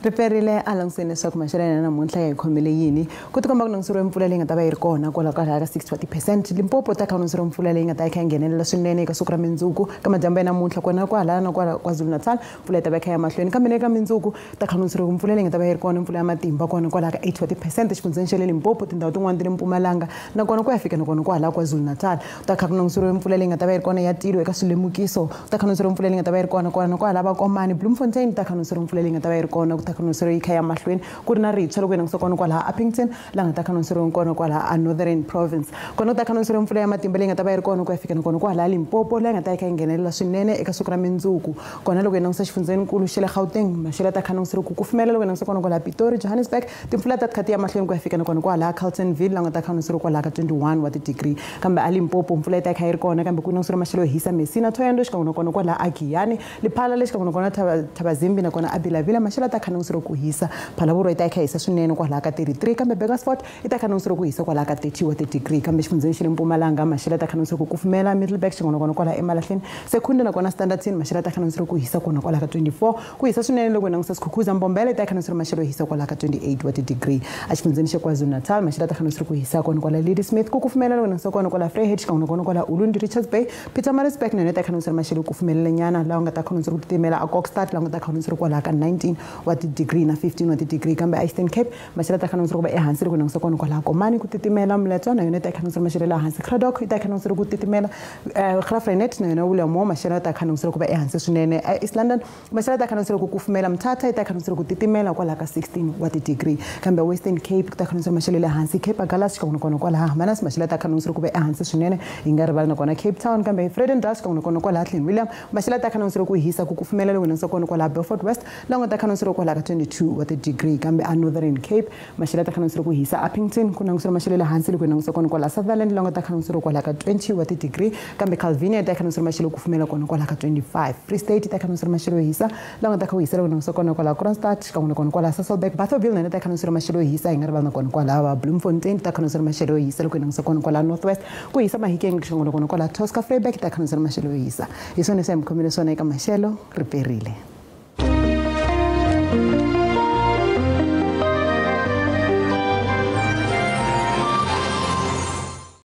Riperile a languseni leswaku maxelo ya namuntlha ya hi khomele yini ku tikomba ku languseriwe mpfula leyi nga ta va yi ri kona kwalaho ka ka 60 wa ti-percent. Limpopo ta kha languseriwe mpfula leyi nga ta yi kha yi nghenelela swinene eka siku ra mindzuku. Ka madyambu ya namuntlha kona kwalaya na kwala KwaZulu-Natal mpfula yi ta va yi kha ya mahlweni, kambe na eka mindzuku ta kha languseriwe mpfula leyi nga ta va yi ri kona, mpfula ya matimba kona kwalaho ka 80 wa ti-percent exifundzheni xa le Limpopo, tindhawu tin'wani ta le Mpumalanga nakona ku ya fika nakona kwalaha KwaZulu-Natal. Ta kha ku languseriwe mpfula leyi nga ta va yi ri kona ya tilo eka swilemukiso. Ta kha languseriwe mpfula leyi nga ta va yi ri kona kona kwalaha Vakomani, Bloemfontein. Ta kha languseriwe mpfula leyi nga ta va yi ri kona, ku ta kha languseriwe yi kha ya mahlweni ku ri na ritshwa loko hi langutisa kona kwalaha Upington, laha nga ta kha languseriwe kona kwalaha a Northern Province. Kona ku ta kha languseriwe mpfula ya matimba leyi nga ta va yi ri kona ku ya fika nakona kwalaha Limpopo, leyi nga ta yi kha yi nghenelela swinene eka siku ra mindzuku. Kona loko hi langutisa xifundzenikulu xa le Gauteng, maxelo ya ta kha languseriwe ku kufumela loko hi langutisa kona kwalaha Pitori, Johannesburg, timpfula ta kha ti ya mahlweni ku ya fika nakona kwalaha Carltonville, laha nga ta kha languseriwe kwalaha ka 21 wa ti-degree. Kambe a Limpopo mpfula yi ta kha yi ri kona, kambe ku languseriwe maxelo yo hisa Messina, Thohoyandou xikan'we nakona kwalaha a Giyani, Lephalale xikan'we nakona Thabazimbi nakona a Bela-Bela, maxelo ya ta kha languseriwe ku hisa. Phalaborwa yi ta kha hisa swinene kwalaha ka 33, kambe Burgersfort yi ta kha languseriwe ku hisa kwalaha ka 30 wa ti-degree. Kambe xifundzheni xa le Mpumalanga maxelo ya ta kha languseriwe ku kufumela Middelburg xikan'we nakona kwalaha Emalahleni, Secunda nakona Standerton, maxelo ya ta kha languseriwe ku hisa kona kwalaha ka 24, ku hisa swinene. Loko hi langutisa Skukuza, Mbombela yi ta kha languseriwe maxelo yo hisa kwalaha ka 28 wa ti-degree. Exifundzheni xa KwaZulu-Natal maxelo ya ta kha languseriwe ku hisa kona kwala Ladysmith, ku kufumela loko hi langutisa kona kwala Vryheid xikan'we nakona kwala Ulundi, Richards Bay, Pietermaritzburg na yona yi ta kha languseriwe maxelo yo kufumelela nyana, laha nga ta kha languseriwe ku titimela a Kokstad, laha nga ta kha languseriwe kwalaha ka 19 wa ti-degree na 15 wa ti-degree. Kambe a Eastern Cape maxelo ya ta kha languseriwe ku va ehansi loko hi langutisa kona kwalaha Komani, ku titimela. Mletswa na yona yi ta kha languseriwe maxelo ya le hansi. Cradock yi ta kha languseriwe ku titimela. Graaff-Reinet na yona Willowmore maxelo ya ta kha languseriwe ku va ehansi swinene. East London maxelo ya ta kha languseriwe ku kufumela. Mthatha yi ta kha languseriwe ku titimela kwalaha ka 16 wa ti-degree. Kambe Western Cape ku ta kha languseriwe maxelo ya le hansi. Cape Agulhas xikan'we nakona kwalaha Hermanus maxelo ya ta kha languseriwe ku va ehansi swinene. Hi nga rivali nakona Cape Town. Kambe Vredendal xikan'we nakona kwalaha Clanwilliam maxelo ya ta kha languseriwe ku hisa, ku kufumela loko hi langutisa kona kwalaha Beaufort West, laha nga ta kha languseriwe kwalaha ka 22 wa ti-degree. Kambe a Northern Cape maxelo ya ta kha languseriwe ku hisa. Upington ku languseriwe maxelo ya le hansi loko hi langutisa kona kwalaha Sutherland, laha nga ta kha languseriwe kwalaha ka 20 wa ti-degree. Kambe Calvinia yi ta kha languseriwe maxelo yo kufumela kona kwalaha ka 25. Free State yi ta kha languseriwe maxelo yo hisa, laha nga ta kha u hisa loko hi langutisa kona kwalaha Kroonstad xikan'we nakona kwalaha Sasolburg. Bothaville na yona yi ta kha languseriwe maxelo yo hisa. Hi nga rivali nakona kwalaha Bloemfontein ta kha languseriwe maxelo yo hisa. Loko hi langutisa kona kwalaha North West ku hisa Mahikeng xikan'we nakona kwalaha Tosca, Vryburg ta kha languseriwe maxelo yo hisa. Hi swona leswi hi mi khomile swona eka maxelo. Riperile.